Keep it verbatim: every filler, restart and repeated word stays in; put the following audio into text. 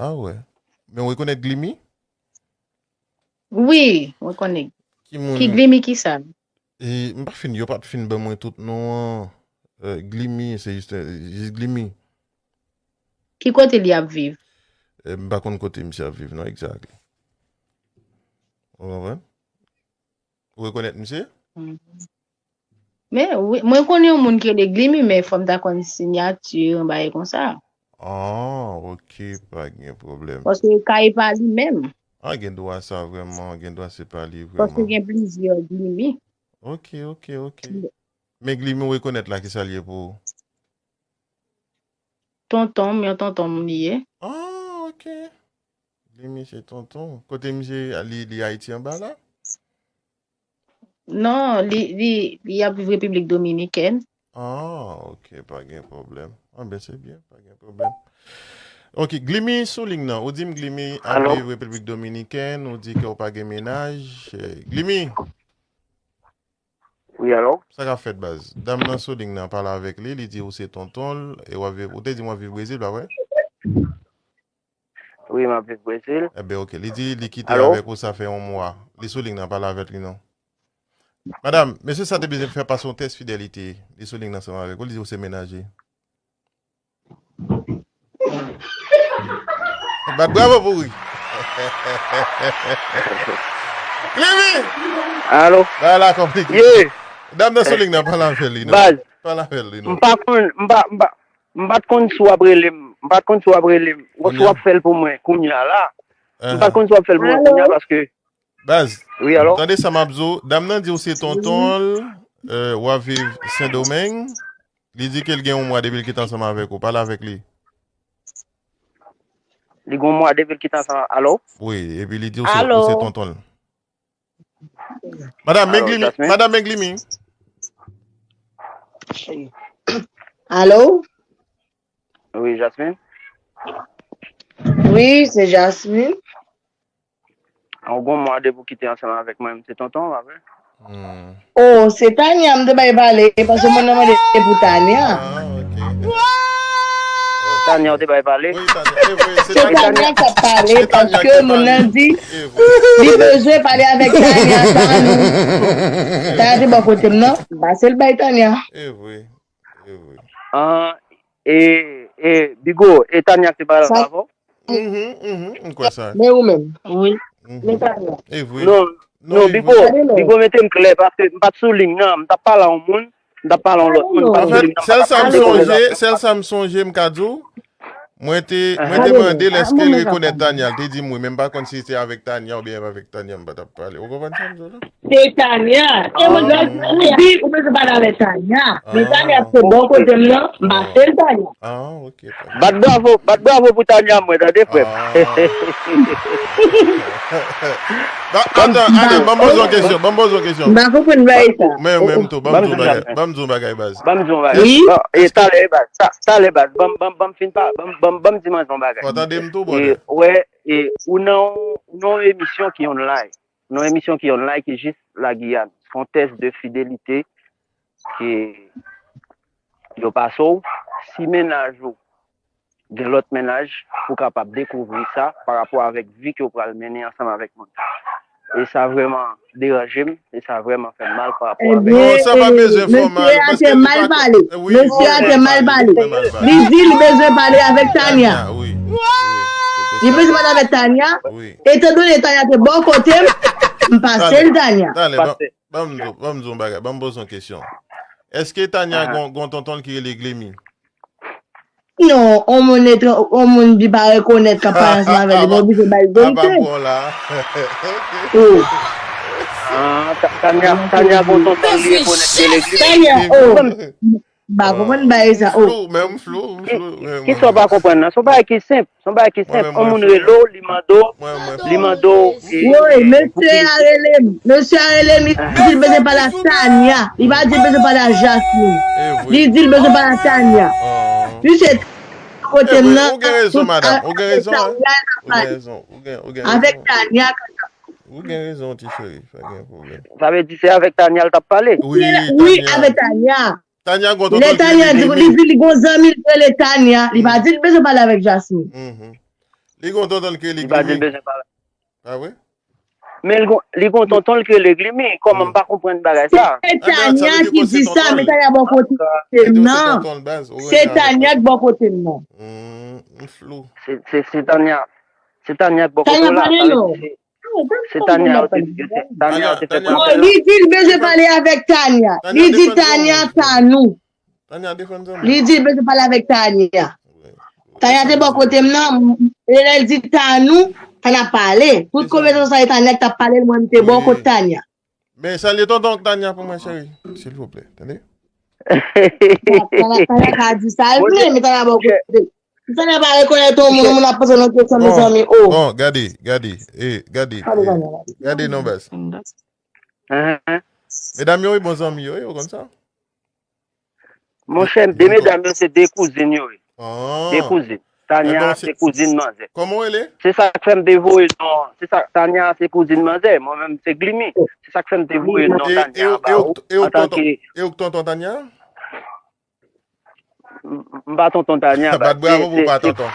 Ah wè. Men w rekonèt Glimy? Wi, mwen konnen. Ki moun? Ki Glimy ki sa? E, m pa fin, yo pa t fin ban mwen tout non an. Euh, Glimy, se jis, jis Glimy. Ki kote li ap viv? E, m pa konn kote misye ap viv non, exactly. Ou konprann? Ou rekonèt misye? Mm. Men, wi, mwen konnen yon moun ki rele Glimy, men fò m ta konn siyati, yon bagay konsa. Ah, ok, pa gen pwoblèm. Paske ka e pa li menm. Ah, gen dwa sa vrèman, gen dwa se pa li vrèman. Paske gen plizyè Glimy. Ok, ok, ok. Men Glimy ou rekonèt la, ki sa l ye pou ou? Tonton m, yon tonton m li ye. Ah, ok. Glimy se tonton. Kote misye, li, li Ayiti anba la? Non, li, li, li ap viv Repiblik Dominikèn. Ah, ok, pa gen pwoblèm. Ah, ben, se byen, pa gen pwoblèm. Ok, Glimy sou liy nan. Ou di m Glimy ap viv Repiblik Dominikèn, ou di ke w pa gen mennaj. Eh, Glimy! Wi, alo? Sa k ap fèt, baz? Dam nan sou liy nan, pale avèk li, li di ou se tonton l, e w ap viv, ou te di m w ap viv Brezil, pa vre? Wi, m ap viv Brezil. Enben, ok. Li di li kite avèk ou, sa fè yon mwa. Li sou liy nan, pale avèk li non. Madanm, mesye sa te bezwen fè pase yon tès fidelite. Li sou liy nan ansanm avèk ou, li di ou se mennaj li. Bat bravo pou li. Glimy! Alo? Bagay la konplike. Ye! Dam nan sou liy nan, pale avè li non. Baz. Pale avè li non. M pa konn, m pa, m pa, m pa t konn si w ap rele m. M pa t konn si w ap rele m. Ou si w ap fè l pou mwen, kounye a la. M pa t konn si w ap fè l pou mwen, kounye a, paske Baz, wi, alo? Tande sa m ap di w. Dam nan di w se tonton l, euh, w ap viv Sendomeng. Li di ke l gen yon mwa depi l kite ansanm avèk ou. Pale avèk li. Li gen yon mwa depi l kite ansanm, alo? Wi, epi li di w se, ou se tonton l. Madanm Glimy, madanm Glimy. Alo? Wi, Jasmine? Wi, se Jasmine. An gon mwa depi w kite ansanm avèk mwen, m se tonton w, pa vre? Oh, se Tania m te bay pale, paske moun nan mande pou Tania. Ah, ok. Tania w te bay pale? Wi, Tania. E vre, se Tania k ap pale, paske moun nan di li bezwen pale avèk Tania, Tania. Tania te bò kote m nan, m pase l bay Tania. E vre, e vre. Ah, e, e, Bigo, e Tania k te pale avè w? Mhm, mhm, m kwè sa. Men ou menm. Wi. Mhm. Men Tania. E vre. Non, non, Bigo, Bigo mete m klè, paske m pa t sou liy nan, m t ap pale a yon moun, m t ap pale a yon lòt moun, m pa t sou liy nan, m pa t ap tande konversasyon. Sèl sa m sonje, sèl sa m sonje, m ka di w, mwen te, mwen te mande l èske l rekonèt Tania, l te di m wi, men m pa konn si se avèk Tania oubyen avèk Tania m pa t ap pale. Ou konprann sa m di w la? Se Tania. E mwen, lè ou di ou bezwen pale avèk Tania. Men Tania se bò kote m nan, m pase l Tania. Ah, ok. Bat bravo, bat bravo pou Tanya mwen, tande, frè m. Ah. Ba, atann, atann, ban m poze yon kesyon, ban m poze yon kesyon. M pa konprann bagay sa. Men, men, m tou, ban m di yon bagay, ban m di yon bagay, baz. Ban m di yon bagay. Wi. Bon, e talè, baz, ta-, talè, baz, ban m, ban m, ban m fin pa, ban m, ban m, ban m di manzè yon bagay. Ou tande m tou, brother? E, wè, e, ou nan, ou nan yon emisyon ki online. Nan yon emisyon ki online, ki jis la Guyane. Se yon tès de fidelite ke yo pase w, si mennaj ou gen lòt mennaj, pou w kapab dekouvri sa pa rapò avèk vi ke w pral mennen ansanm avèk moun. E sa vrèman deranje m, e sa vrèman fè m mal pa rapò avèk... Non, sa pa bezwen fè w mal, paske li pa... Mesye a te mal pale. Mesye a te mal pale. Li di li bezwen pale avèk Tanya. Tanya, wi. Wi, se te sa. Li bezwen pale avèk Tanya. Wi. Etandone Tanya te bò kote m, m pase l Tanya. Talè, talè, ban, ban m di w, ban m di w yon bagay, ban m poze w yon kesyon. Èske Tanya gon, gon tonton l ki rele Glemy? Non, on moun etran-, on moun li pa rekonèt k ap pale ansanm avè li, pa oblije ba l verite. Apa bon la. Oh. Ah, Ta-, Tanya, Tanya gon tonton li rekonèt ke legliz. Tanya, oh. M pa konprann bagay sa, oh. Flou, men m flou, m flou, men m... Ki sa w pa konprann nan? Se yon bagay ki senp, se yon bagay ki senp. On moun rele w, li mande w, li mande w, e... Wi, mesye a rele m. Mesye a rele m, li di l bezwen pale ak Tanya. Li pa di l bezwen pale ak Jasmine. Li di l bezwen pale ak Tanya. Misye kote m nan, ou gen rezon, madanm. Ou gen rezon, hein? Ou gen rezon. Ou gen, ou gen rezon. Avèk Tanya. Ou gen rezon, ti cheri. Pa gen pwoblèm. Sa vle di se avèk Tanya l t ap pale? Wi, avèk Tanya. Tanya gon tonton ki rele Glemy. Lè Tanya di, li di li gon zanmi l rele Tanya, li pa di l bezwen pale avèk Jasmine. Mhm. Li gen yon tonton l ki rele Li pa di l Glimi. Bezwen pale. Pa vre? Men li gon- li gen yon tonton l ki rele Glimi. Kòman m pa konprann bagay sa? Se Tanya ki di sa, men Tanya bò kote m nan. Se Tanya ki bò kote m nan. M flou. Se se- se Tanya. Se Tanya ki bò kote Tanya w la. pale Sa vle non. di se- Se Tanya yo te yo te- Tanya yo te fè Tanya- Oh, li di l bezwen pale avèk Tanya. Li di Tanya Tanou. Tanya defann zanmi. Li di l bezwen pale avèk Tanya. Tanya te bò kote m nan. E lè l di Tanou, Tanya pale. Tout konvèsasyon sa e Tanya ki t ap pale, mwen m te bò kote Tanya. Men salye tonton Tanya pou mwen, cheri. Silvouplè, tande? Tanya Tanya ka di sa l vle, men Tanya bò kote. Si Tanya pa rekonèt yon moun, moun ap poze yon kesyon, mezanmi. Oh. Bon, gade, gade, eh, gade, Pale eh, Tanya. Gade non baz. Hein? Medam yo, wi, bon zanmi yo, wi, ou konn sa? Monchè, de medam yo se de kouzin yo ye. Ah. De kouzin. Tanya se kouzin manzè. Kòman w rele? Se sa k fè m te voye non. Se sa, Tanya se kouzin manzè. Mwen menm se Glimi. Se sa k fè m te voye non Tanya ba ou. Antanke. E ou k tonton Tanya? M pa tonton Tanya. Bat bravo pou pa tonton.